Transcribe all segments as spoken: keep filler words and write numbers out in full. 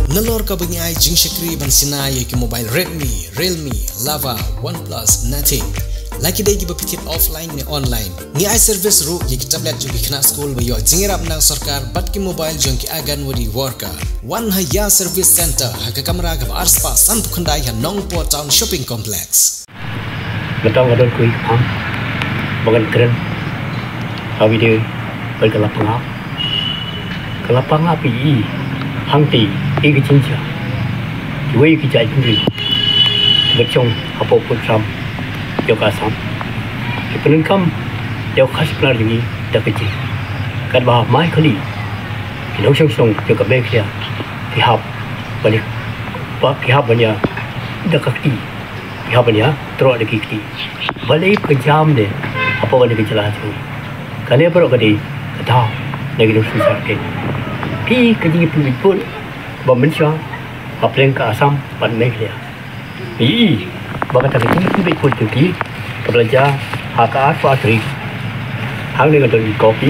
Nalor kaba ngi ai jingshakri ban shna ïa ki mobile Redmi, Realme, Lava, OnePlus, Nothing. La ki dei kiba phi thied offline ne online. Ngi ai service ruh ïa ki tablet jong ki khynnah skul ba ïoh jingïarap na sorkar bad ki mobile jong ki Anganwadi worker. Wan ha Ïa Service Center ha ka kamra kaba arspah sanphew khyndai ha Nongpoh Town Shopping Complex. Mynta nga don kawei ka phang ba ngan kren ha video bad ka la pangap. Ka la pangap ïa i hangtei ïa ka jingjia. Kiwei ki jaitbynriew kiba shong hapoh pud sam jong ka Assam ki pyndonkam ïa ka Khasi Pnar jong ngi da ka jing. Katba mai kali ki nongshong shnong jong ka Meghalaya ki hap ban ïa, ba ki hap ban ïa da ka kti, ki hap ban ïa troh da ki kti. Balei ka jam de hapoh kane ka jylla jong ngi? Kane baroh ka dei ka daw na ki nongshong shnong. Phi ka jingpynbeit pud ba mynshuwa hapdeng ka Assam bad Meghalaya. Ïa i ba kata ka jingpynbeit pud jong ki kaba la jia ha ka arphew tarik. Hangne nga don i copy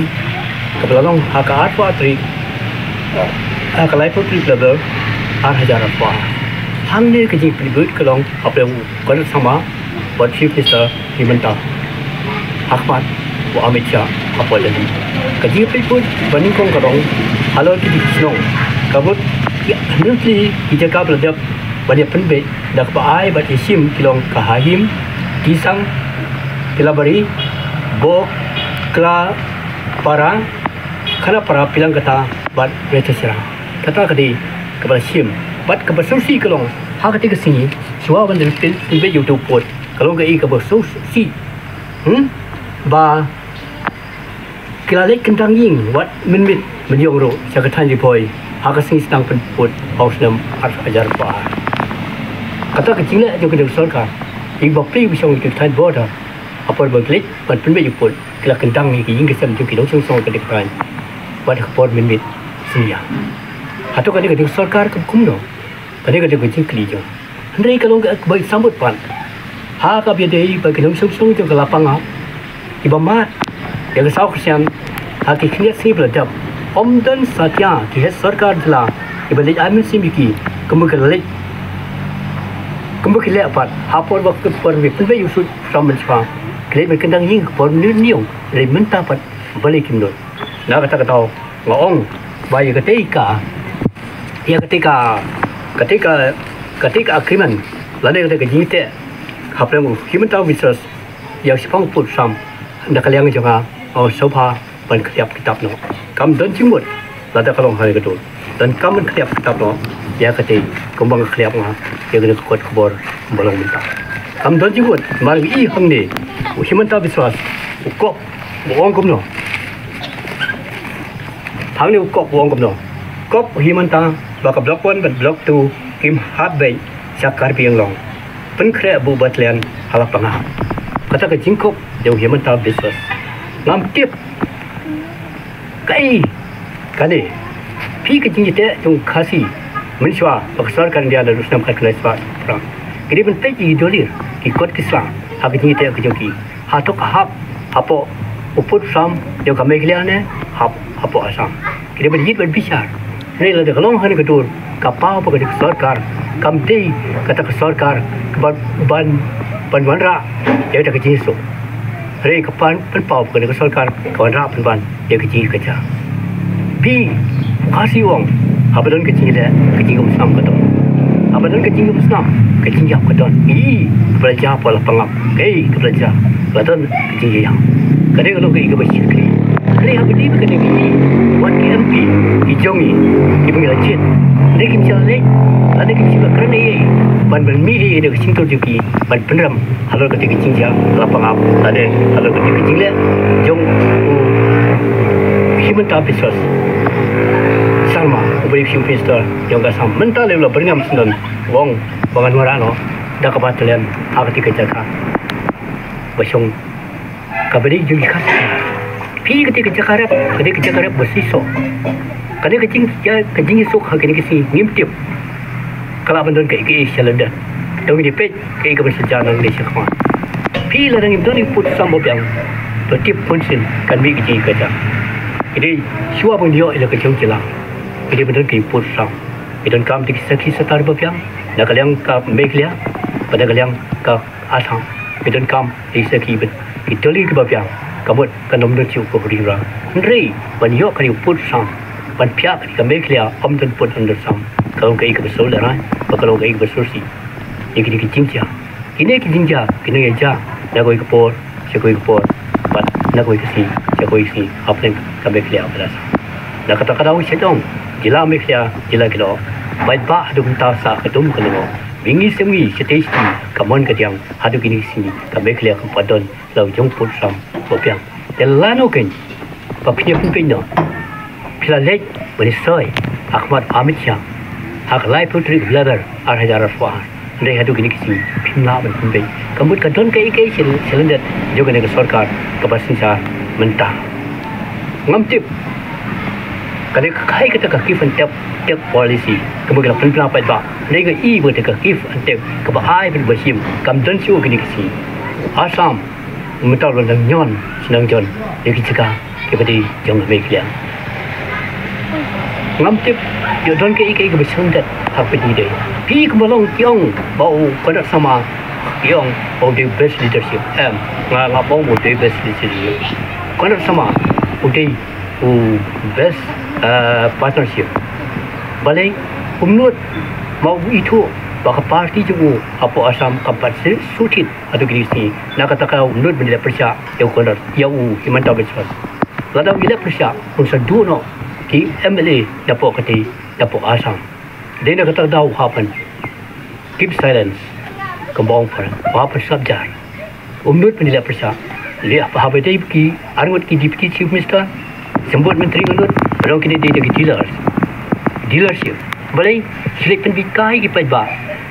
kaba la long ha ka arphew tarik, ha ka laiphew tarik November ar hajar arphew. Hangne ka jingpynbeit ka long hapdeng u Conrad Sangma bad Chief Minister Himanta ha khmat u Amit Shah hapoh Delhi. Ka jingpynbeit pud ba nyngkong ka long halor ki shnong, ka mut ki hynñiew tylli ki jaka ba la dep ban ïa pynbeit da kaba ai bad ïa shim ki long ka Hahim, Tisang, Tilabari, Bok, Kla, Para, Khanapara, Pilangkata bad Retacherra. Kata ka dei kaba la shim bad kaba sngewsih ka long ha kata ka sngi shuwa ban da pyn, pynbeit ïa uto u pud ka long kaei kaba sngewsih. Hmm? Ba ki la leit kyndang ïing wat mynmiet mynïong ruh sha ka thaiñ Ri Bhoi ha ka sngi sdang pynbeit pud ha u snem ar hajar arphew ar. Kata ka jingleh jong ka sorkar, ïa ki bapli ba shong ha ka thaiñ border, ha por ba ki leit ban pynbeit ïa u pud ki la kyndang ïa ki ïing ki sem jong ki nongshong shnong ha ka thaiñ bad ha ka por mynmiet synñia. Hato kane ka dei ka sorkar kaba kumno? Kane ka dei ka jingkylli jong. Hynrei ka long kaba sambut pat ha kaba ïadei bad ki nongshong shnong jong ka Lapangap kiba mad ïa ka saw kyrshan ha ki khyndiat sngi ba la dep. Ym don satia ki heh sorkar jylla kiba leit ai mynsiem ïa ki kumba ki la leit, kumba ki leh pat ha por ba ki por ba pynbeit ïa u sut sam mynshuwa. Ki leit ban kyndang ïing ha ka por mynniuh, hynrei mynta pat balei kim don. Na kata ka daw nga ong ba ïa katei ka, ïa katei ka, katei ka, katei ka agreement lane katei ka jingteh hapdeng u Himanta Biswas ïa u shipang pud sam, na ka liang jong nga nga sngewbha ban khlieh kitab noh. Kam don jingmut lada ka long ha kane ka dur. Don kam ban khlieh kitab noh ïa katei kumba nga khlieh nga ïa kane ka kot khubor ba long mynta. Kam don jingmut, namar i hangne u Himanta Biswas u kop u ong kumno. Hangne u kop u ong kumno. Kop u Himanta ba ka Block One bad Block Two kim hap beit sha Karbi Anglong. Pynkhreh buh battalion ha Lapangap. Kata ka jingkop jong u Himanta Biswas. Ngam tip kaei kane. Phi ka jingïateh jong u Khasi mynshuwa ba ka sorkar India naduh u snem khatkhyndai spah saw phra ki dei ban peit ïa ki dolir, ki kot ki sla ha ka jingïateh ka jong ki. Hato ka hap hapoh u pud sam jong ka Meghalaya ne hap hapoh Assam? Ki dei ban ïit ban bishar. Hynrei lada ka long ha kane ka dur ka paw ba ka dei ka sorkar, kam dei kata ka sorkar ka ban, ban, ban wanrah ïa kata ka jingsuk. Hynrei ka pan, pynpaw ba ka dei ka sorkar ka wanrah pynban ïa ka jingkajia. Phi, u Khasi u ong, haba don ka jingleh ka jingïap snam ka don. Haba don ka jingïap snam ka jingïap ka don. Ï, kaba la jia hapoh Lapangap. Kaei kaba la jia? La don ka jingïap. Ka dei ka long kaei kaba shakri. Hynrei haba dei ba ka dei kaei, wat ki M P ki jong ngi kiba ngi la jied, dei kim shym la leit, lane kim shym la kren ei ei ban, ban mih ei ei da ka shyntur jong ki ban pynrem halor katei ka jingjia Lapangap lane halor katei ka jingleh jong u Himanta Biswas Sarma uba dei u Chief Minister jong ka Assam. Mynta lei u la byrngem syndon, u ong ba ngan wanrah noh da ka battalion ha katei ka jaka ba shong kaba dei jong ki Khasi. Phi, katei ka jaka rep, katei ka jaka rep ba shisha. Kane ka jing, ka jingïasuk ha kine ki sngi ngim tip ka lah ban don kaei kaei sha lade. To ngin ïa peit kaei kaban sa jia nangne shakhmat. Phi, lada ngim don ïa u pud sam ba biang, to tip bunsien kan mih ka jingkajia. Ki dei shuwa ban ïoh ïa la ka jong jylla, ki dei ban don ka ïa u pud sam. Ki donkam da ki sakhi satar ba biang na ka liang ka Meghalaya bad na ka liang ka Assam. Ki donkam da ki sakhi bad ki daliil kiba biang. Ka mut kan ym don shuh ka hynrei ban ïoh kane ka pud sam, ban phiah kane ka Meghalaya, ym don pud ym don sam. Ka long kaei kaba sngewlehrain bad ka long kaei kaba sngewsih. Ïa kine ki jingjia, kine ki jingjia ki nang ïa jia na kawei ka por sha kawei ka por bad na kawei ka sngi sha kawei ka sngi hapdeng ka Meghalaya bad Assam. Na kata ka daw sha jong jylla Meghalaya, jylla Garo, paidbah haduh mynta sa ka dum ka lyngngoh, mihngi semihngi, shatei shati, ka mon ka diang, haduh kine ki sngi ka Meghalaya kam pat don la u jong pud sam ba biang. Te lano kein ba phi ïa pynbeit noh? Phi la leit ban ïasoi ha khmat Amit Shah ha ka laiphew tarik November ar hajar arphew ar. Hynrei haduh kine ki sngi phim lah ban pynbeit. Ka mut ka don kaei kaei sha lyndet jong kane ka sorkar kaba synshar mynta. Ngam tip kane ka, kaei kata ka give and take, take policy kaba ki la pynbna paidbah. Hynrei nga i ba kata ka give and take kaba ai bad ba shim kam don shuh kine ki sngi. Assam mynta ruh nang ñion sha nang jon ïa ki jaka kiba dei jong ka Meghalaya. Ngam tip ïoh don kaei kaei kaba shongtet ha kaba dei dei. Phi kumba long ki ong ba u Conrad Sangma, ki ong ba u dei best leadership. Em, nga, ngam ong ba u dei best leadership. Conrad Sangma u dei u best, eh, partnership. Balei? Um nud ma u ithuh ba ka party jong u hapoh Assam kam pat shu thied haduh kine ki sngi. Na kata ka daw um nud ban ïaleh pyrshah ïa u Conrad, ïa u Himanta Biswa. Lada u ïaleh pyrshah un sa duh noh ki M L A napoh katei, napoh Assam. Dei na kata ka daw u hap ban keep silence, kumba ong phareng, u hap ban sap jar. Um nud ban ïaleh pyrshah. Leh haba dei ki arngut ki Deputy Chief Minister, symbud Myntri ngut, ba long kine dei da ki dealers, dealership. Balei? Ki leit pynbeit kai ki paidbah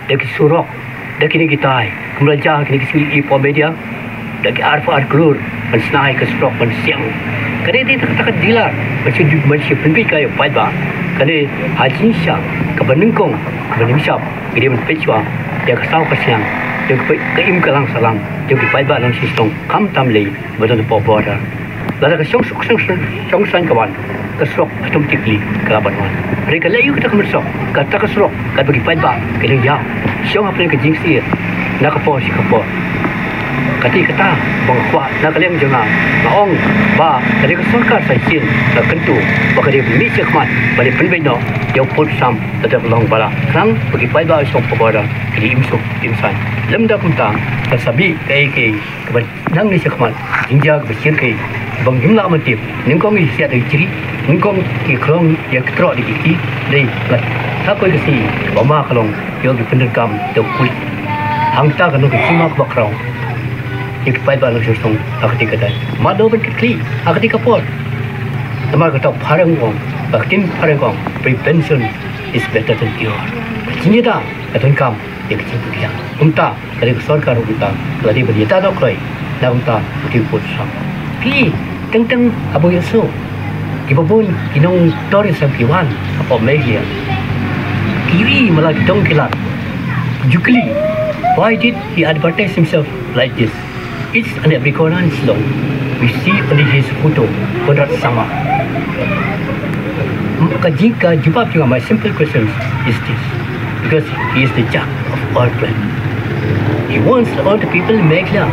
da ki surok, da kine kitai kumba la jia kine ki sngi hapoh media, da ki arphew ar klur ban snai ka surok ban siang. Kane dei kata ka dealer ban shu, ban shu pynbeit kai ïa u paidbah. Kane ha jingshisha kaba nyngkong kaba nym shap, ki dei ban peit shuwa ïa ka saw ka sniang, ïa ka peit ka im ka lang sahlang jong ki paidbah nongshong shnong, khamtam lei ba don hapoh border. Lada ka shong suk shong shong shong shong ka wan, ka surok automatically ka la ban wan. Hynrei ka leh aïu kata ka mynsiem, kata ka surok kaba ki paidbah ki dang ïa shong hapdeng ka jingsyier na ka por sha ka por. Kata kata ba nga kwah na ka liang jong nga, nga ong ba ka dei ka sorkar sa shisien ka kyntu ba ka dei ban mih shakhmat, ba dei pynbeit noh ïa u pud sam. Lada ka long ba la khnang ba ki paidbah shong hapoh border ki dei im suk im saiñ. Lymda kumta ka sa mih kaei kaei kaba nangne shakhmat, jingjia kaba shyrkhei kaba ngim lah ban tip. Nyngkong ki siat da ki jri, nyngkong ki khlong ïa ki troh da ki kti. Dei ngat ha kawei ka sngi ba ma ka long ïoh ki pyndonkam da u pulit. Hangta ka long ka jingma kaba khraw ïa ki paidbah nongshong shnong ha katei ka daw. Mad ban kit khlieh ha katei ka por. Namar kata u phareng u ong, ka ktien phareng ka ong, prevention is better than cure. Ka jingïada ka donkam ïa ka jingpynkhiah. Kumta ka dei ka sorkar ruh kumta ka la dei ban ïada dohkhlaiñ na kumta u dei u pud sam. Phi teng teng haba ïohsngew kiba bun ki nong tourist ki wan hapoh Meghalaya, ki ïohi mala ki dong ki lad, ju kylli, why did he advertise himself like this? Each and every corner in Shillong, we see only his photo, Conrad Sangma. Ka jing, ka jubab jong nga, my simple question is this, because he is the jack of all trades. He wants all the people in Meghalaya,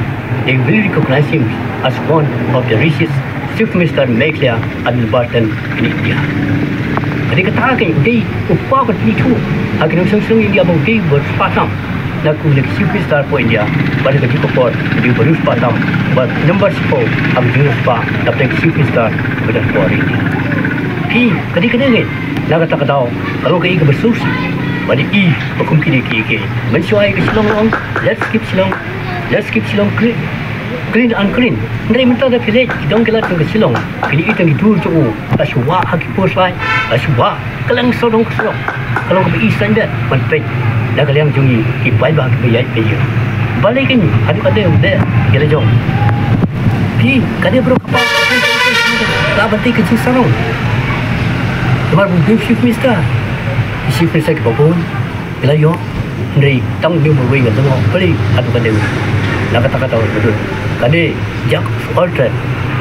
they will recognize him as one of the richest Chief Minister Meghalaya and Bhutan in India. Ka dei kata ka dei u paw ka dei tu ha ki nongshong shnong India ba u dei ba riewspah tam na ka liang ka Chief Minister hapoh India. Bad ka dei ka por ka dei ba riewspah tam, ba number shiphew ha ka jingriewspah na ka liang ka Chief Minister ba don hapoh India. Phi, ka dei ka dei na kata ka daw ka long kaei kaba sngewsih. Ba dei i ba kum kine kiei kiei. Mynshuwa ka Shillong long, let's keep Shillong, let's keep Shillong clean, clean and green. Hynrei mynta da phi leit ki dong ki lad jong ka Shillong, phi leit tang ki dur jong u, la shu wah ha ki post light, la shu wah. Ka long sawdong ka surok, ka long kaba i saiñ bad ban peit na ka liang jong ngi ki paidbah kiba ïaid ba ïeng. Balei kein haduh katne u dei ïa la jong. Phi, ka dei baroh ka paw ka ban tei ka jingsarong. Namar ba u dei u Chief Minister, u Chief Minister kiba bun ki la ïoh. Hynrei tang dei ba wei ngan tang ong peli haduh ka dei. Na kata kata u dei ka dei jack of all trade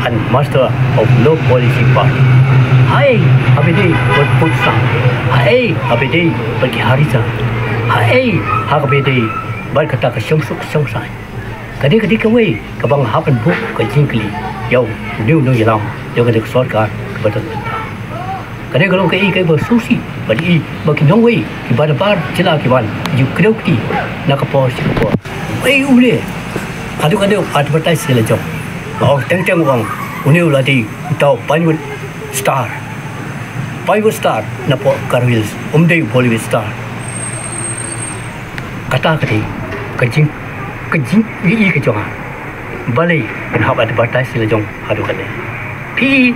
and master of no policy party. Haei ha ba ïadei bad putsa? Haei ha ba ïadei bad ki harissa? Haei ha kaba ïadei bad kata ka shong suk shong saiñ? Kane ka dei kawei kaba nga hap ban buh ka jingkylli ïa u nongïalam jong kane ka sorkar kaba don mynta. Kane ka long kaei kaba sngewsih ban i ba ki nongwei kiba na bar jylla ki wan ki ju kdew kti na ka por sha ka por. Ei, u le haduh katne u advertise ïa la jong. Nga ong teng teng, u ong une u la dei uta u Bollywood star. Bollywood star na pdeng Garo Hills, um dei u Bollywood star. Kata ka dei ka jing ka jing i ka jong nga. Balei phin hap advertise ïa la jong haduh katne? Phi i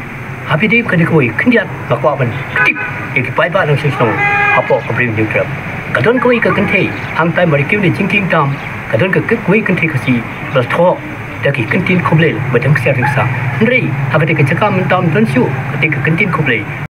ha ba ïadei kane kawei khyndiat nga kwah ban kdew ïa ki paidbah nongshong shnong hapoh ka Bri u Hynñiewtrep. Ka don kawei ka kynthei hangtai mar ïa kiew ne jingkieng tam, ka don ka kawei kynthei Khasi ba la thoh da ki kyntien khublei ba dang ksiar dang ksang. Hynrei ha katei ka jaka mynta ym don shuh katei ka kyntien khublei.